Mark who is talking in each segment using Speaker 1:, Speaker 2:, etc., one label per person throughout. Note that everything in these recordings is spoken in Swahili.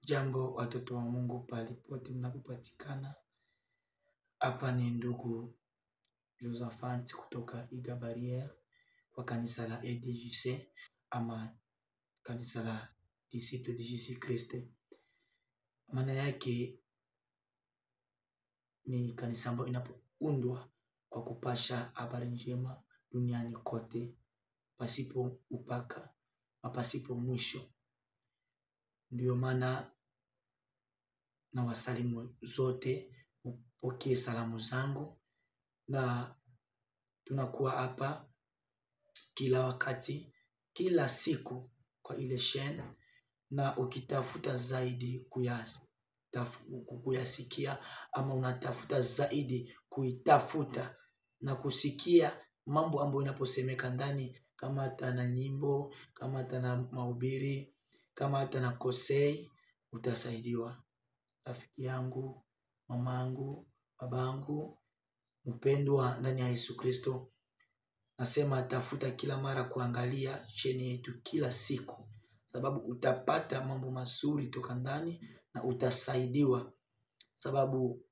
Speaker 1: Jambo watoto wa Mungu palipote mnapopatikana. Hapa ni ndugu Josaphat kutoka Iga Barriere kwa kanisa la EDJC ama kanisa la Disciple de Jesus Christ. Maana yake ni kanisa ambayo inapoundwa kwa kupasha habari njema duniani kote pasipo upaka na pasipo mwisho. Ndiyo maana na wasalimu zote, upokee salamu zangu, na tunakuwa hapa kila wakati, kila siku kwa ile chaîne, na ukitafuta zaidi kuyasikia ama unatafuta zaidi kuitafuta na kusikia mambo ambayo inaposemeka ndani, kama hata na nyimbo, kama hata na mahubiri, kama hata na kosei, utasaidiwa. Rafiki yangu, mamangu, babangu mpendwa ndani ya Yesu Kristo, nasema tafuta kila mara kuangalia cheni yetu kila siku, sababu utapata mambo mazuri toka ndani na utasaidiwa, sababu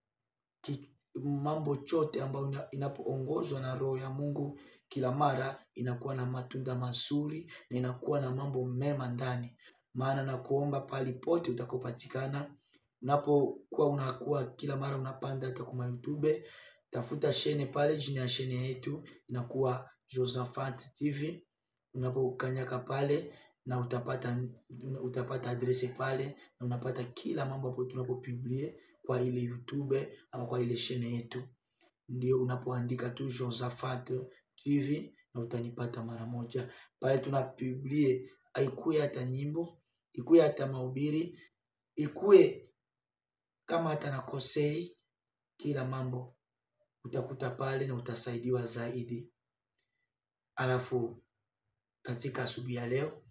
Speaker 1: mambo chote ambayo inapoongozwa na Roho ya Mungu kila mara inakuwa na matunda mazuri na inakuwa na mambo mema ndani. Maana na kuomba palipote utakapopatikana, unapokuwa unakuwa kila mara unapanda hata kwa YouTube, tafuta shene pale, jina ya shene yetu inakuwa Josaphat TV. Unapokanyaka pale na utapata adrese pale na unapata kila mambo hapo tunapopublie kwa ile YouTube ama kwa ile shene yetu. Ndio unapoandika tu Josaphat TV na utanipata mara moja. Pale tunapublie haikuwe hata nyimbo, ikuwe hata mahubiri, ikuwe kama hata na kosei, kila mambo utakuta pale na utasaidiwa zaidi. Alafu katika asubuhi ya leo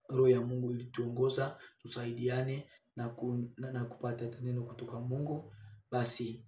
Speaker 1: Roho ya Mungu ilituongoza tusaidiane na kupata neno kutoka Mungu. Basi